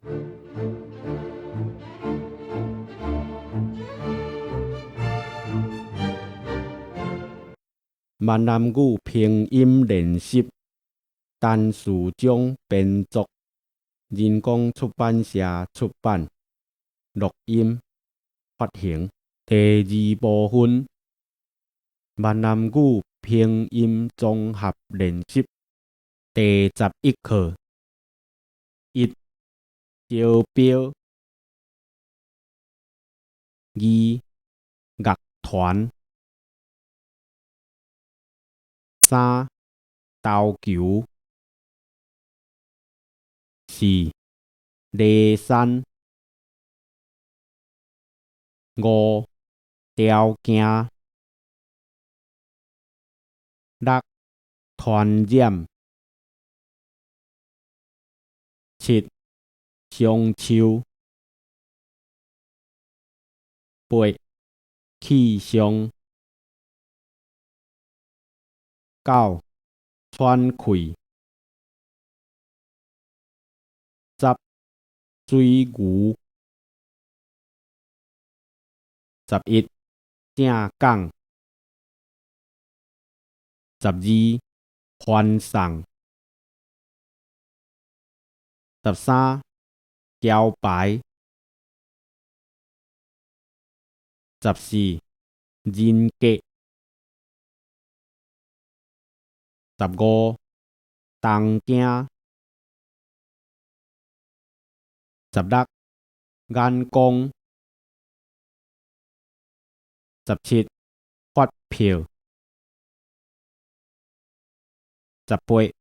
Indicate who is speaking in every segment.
Speaker 1: 閩南語拼音練習，陳士章編作，人工出版社出版，錄音發行。第二部分，閩南語拼音綜合練習，第11課。一、招標；二、樂團；三、投球；四、梨山；五、條件；六、傳染；七、松樹；八、氣象；九、喘氣；十、水牛；11、正港；12、歡送；13、招牌；14、人格；15、東京；16、眼光；17、發票；18、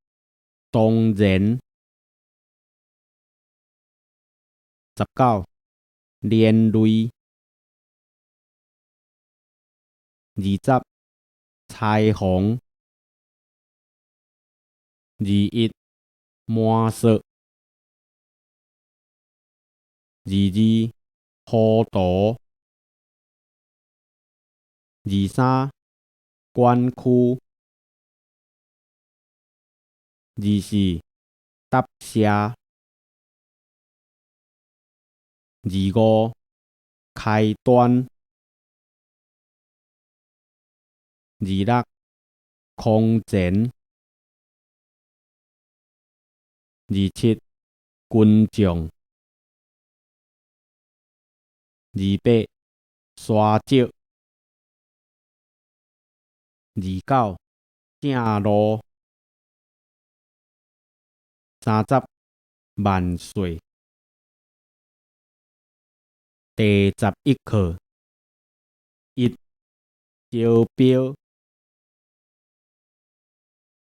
Speaker 1: 當然；19、連累；20、柴房；21、摩索；22、糊塗；23、管區；24、答謝；25、開端；26、空前；27、群眾；28、沙石；29、正路；30、萬歲。第11課。一、招標；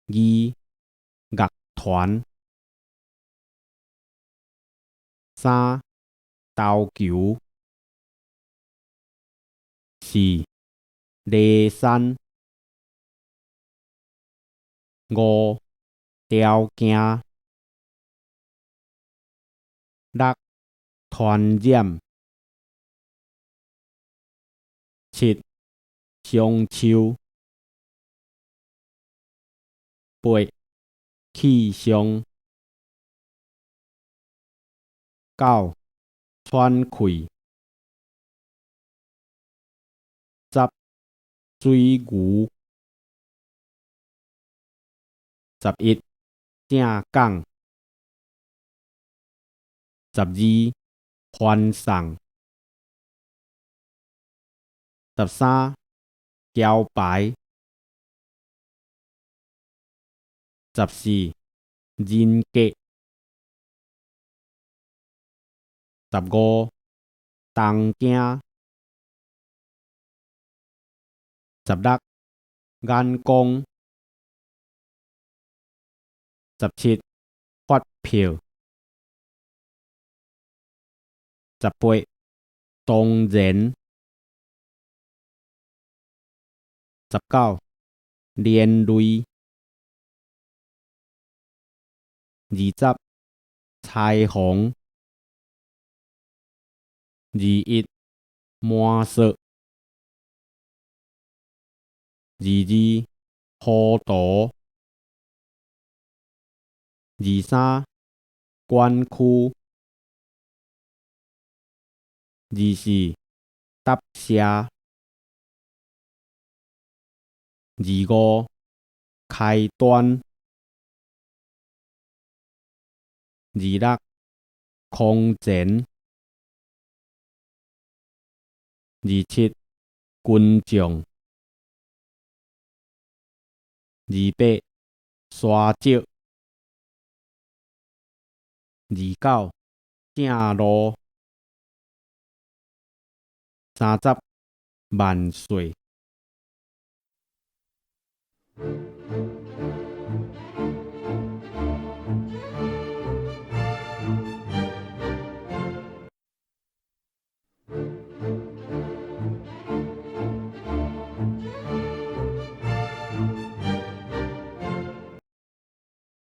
Speaker 1: 二、樂團；三、投球；四、梨山；五、條件；六、傳染；七、松樹；八、氣象；九、喘氣；10、水牛；11、正港；12、歡送；13、招牌；14、人格；15、東京；16、眼光；17、發票；18、當然；19、連累；20、柴房；21、摩索；22、糊塗；23、管區。24，答謝。25，開端。26，空前。27，群眾。28，沙石。29，正路。30，萬歲。